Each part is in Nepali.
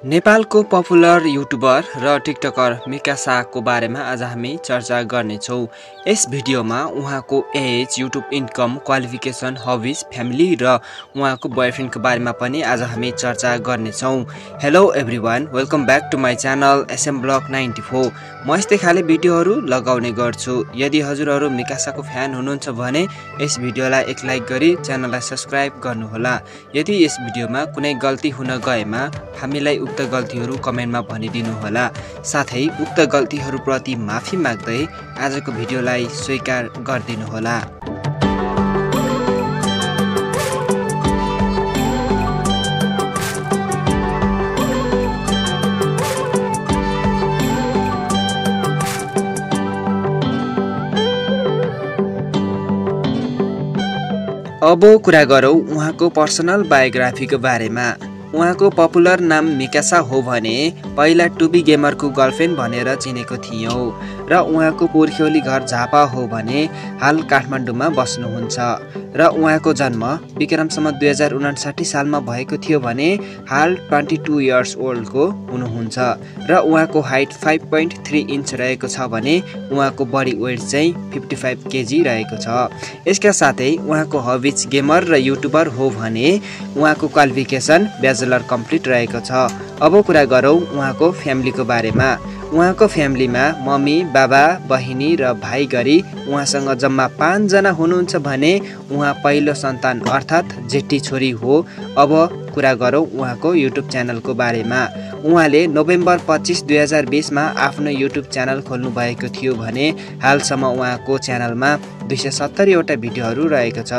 नेपालको पपुलर युट्युबर र टिकटकर मिकासाको बारेमा आज हामी चर्चा गर्नेछौँ। यस भिडियोमा उहाँको age, YouTube income, qualification, hobbies, family र उहाँको बोयफ्रेन्डको बारेमा पनि आज हामी चर्चा गर्नेछौँ। Hello everyone, welcome back to my channel SM Vlog 94। म यस्तै खाले भिडियोहरू लगाउने गर्छु। यदि हजुरहरू मिकासाको फ्यान हुनुहुन्छ भने यस भिडियोलाई एक लाइक गरी च्यानललाई सब्स्क्राइब गर्नुहोला। यदि यस भिडियोमा कुनै गल्ती हुन गएमा हामीलाई उक्त गल्तीहरू कमेन्टमा भनिदिनु होला। साथै उक्त गल्तीहरूप्रति माफी माग्दै आजको भिडियोलाई स्वीकार गरिदिनु होला। अब कुरा गरौँ उहाँको पर्सनल बायोग्राफीको बारेमा। उहाँको पपुलर नाम मिकासा हो भने पहिला टुबी गेमरको गर्लफ्रेन्ड भनेर चिनेको थियौँ र उहाँको पुर्ख्यौली घर झापा हो भने हाल काठमाडौँमा बस्नुहुन्छ र उहाँको जन्म विक्रमसम्म 2059 सालमा भएको थियो भने हाल 22 इयर्स ओल्डको हुनुहुन्छ र उहाँको हाइट 5.3 इन्च रहेको छ भने उहाँको बडी वेट चाहिँ 55 केजी रहेको छ। यसका साथै उहाँको हबिज गेमर र युट्युबर हो भने उहाँको क्वालिफिकेसन ब्याचलर कम्प्लिट रहेको छ। अब कुरा गरौँ उहाँको फ्यामिलीको बारेमा। उहाँको फ्यामिलीमा मम्मी, बाबा, बहिनी र भाइ गरी उहाँसँग जम्मा 5 जना हुनुहुन्छ भने उहाँ पहिलो सन्तान अर्थात् जेठी छोरी हो। अब कुरा गरौँ उहाँको युट्युब च्यानलको बारेमा। उहाँले नोभेम्बर 25, 2020 मा आफ्नो युट्युब च्यानल खोल्नु भएको थियो भने हालसम्म उहाँको च्यानलमा 270 वटा भिडियोहरू रहेको छ।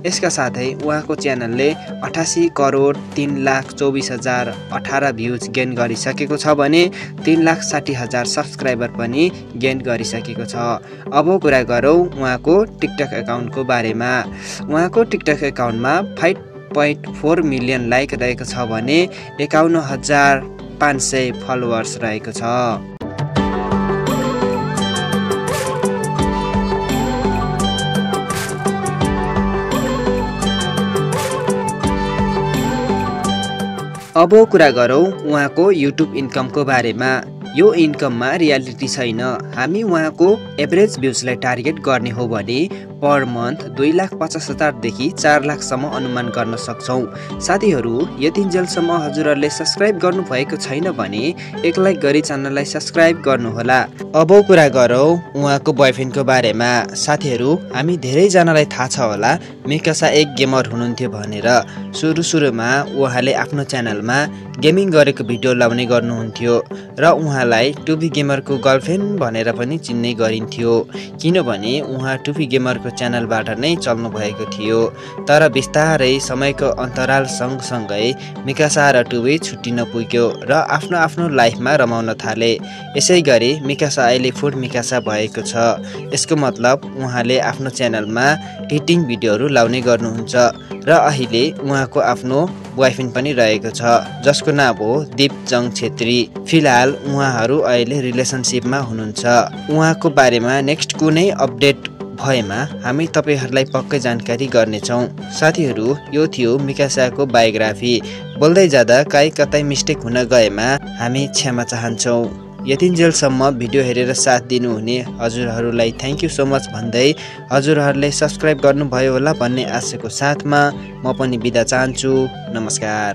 यसका साथै उहाँको च्यानलले 88 करोड 3,24,018 भ्युज गेन गरिसकेको छ भने 3,60,000 सब्सक्राइबर पनि गेन गरिसकेको छ। अब कुरा गरौँ उहाँको टिकटक एकाउन्टको बारेमा। उहाँको टिकटक एकाउन्टमा 5.4 मिलियन लाइक रहेको छ भने 51,500 फलोवर्स रहेको छ। अब कुरा गरौँ उहाँको युट्युब इन्कमको बारेमा। यो इन्कममा रियालिटी छैन। हामी उहाँको एभरेज भ्युजलाई टार्गेट गर्ने हो भने पर मन्थ 2,50,000 देखि 4 लाखसम्म अनुमान गर्न सक्छौँ। साथीहरू, यतिन्जेलसम्म हजुरहरूले सब्स्क्राइब गर्नुभएको छैन भने एक लाइक गरी च्यानललाई सब्स्क्राइब गर्नुहोला। अब कुरा गरौँ उहाँको बोयफ्रेन्डको बारेमा। साथीहरू, हामी धेरैजनालाई थाहा छ होला मिकासा एक गेमर हुनुहुन्थ्यो भनेर। सुरुमा उहाँले आफ्नो च्यानलमा गेमिङ गरेको भिडियो लाउने गर्नुहुन्थ्यो र उहाँलाई टुबी गेमरको गर्लफ्रेन्ड भनेर पनि चिन्ने गरिन्थ्यो, किनभने उहाँ टुबी गेमरको च्यानलबाट नै चल्नु भएको थियो। तर बिस्तारै समयको अन्तराल सँगसँगै मिकासा र टुबी छुट्टिन पुग्यो र आफ्नो आफ्नो लाइफमा रमाउन थाले। यसै गरी मिकासा अहिले फुड मिकासा भएको छ। यसको मतलब उहाँले आफ्नो च्यानलमा इटिङ भिडियोहरू लाउने गर्नुहुन्छ र अहिले उहाँको आफ्नो बोयफ्रेन्ड पनि रहेको छ जसको नाम हो दिपजङ छेत्री। फिलहाल उहाँहरू अहिले रिलेसनसिपमा हुनुहुन्छ। उहाँको बारेमा नेक्स्ट कुनै अपडेट भएमा हामी तपाईहरूलाई पक्कै जानकारी गर्नेछौँ। साथीहरू, यो थियो मिकासाको बायोग्राफी। बोल्दै जाँदा काहीँ कतै मिस्टेक हुन गएमा हामी क्षमा चाहन्छौँ। यतिन्जेलसम्म भिडियो हेरेर साथ दिनुहुने हजुरहरूलाई थ्याङ्क यू सो मच भन्दै हजुरहरूले सब्स्क्राइब गर्नुभयो होला भन्ने आशाको साथमा म पनि बिदा चाहन्छु। नमस्कार।